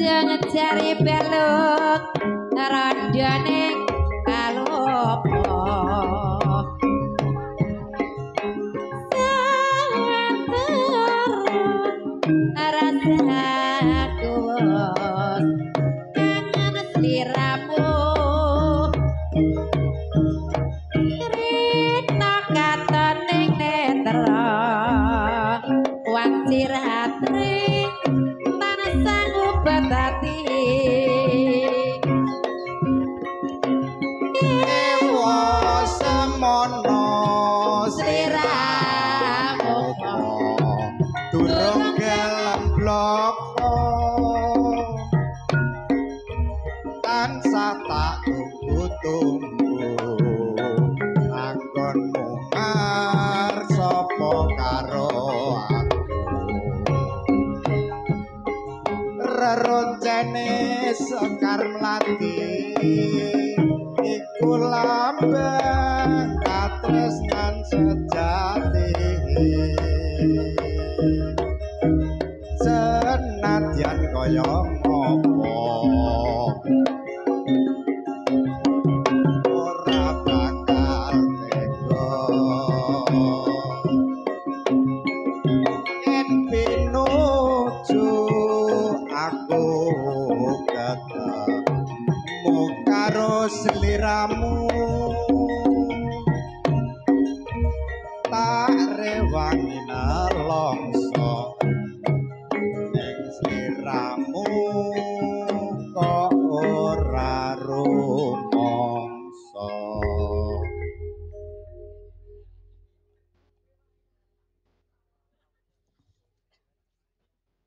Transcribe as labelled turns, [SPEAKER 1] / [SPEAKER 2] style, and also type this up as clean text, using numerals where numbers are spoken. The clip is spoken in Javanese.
[SPEAKER 1] Jangan cari beluk randane kalopo rasaku kangen sliramu rina katon ning netra wanci ratri sanggup batati
[SPEAKER 2] ewa semono
[SPEAKER 1] sliramu
[SPEAKER 2] durung gelem bloko tansah tak tunggu-tunggu anggonmu ngarsopo karo aku reroncene sekar mlati iku lambang katresnan sejati senadyan kaya ngopo ora bakal tega yen pinuju aku ketemu karo sliramu tak rewangi nelongso.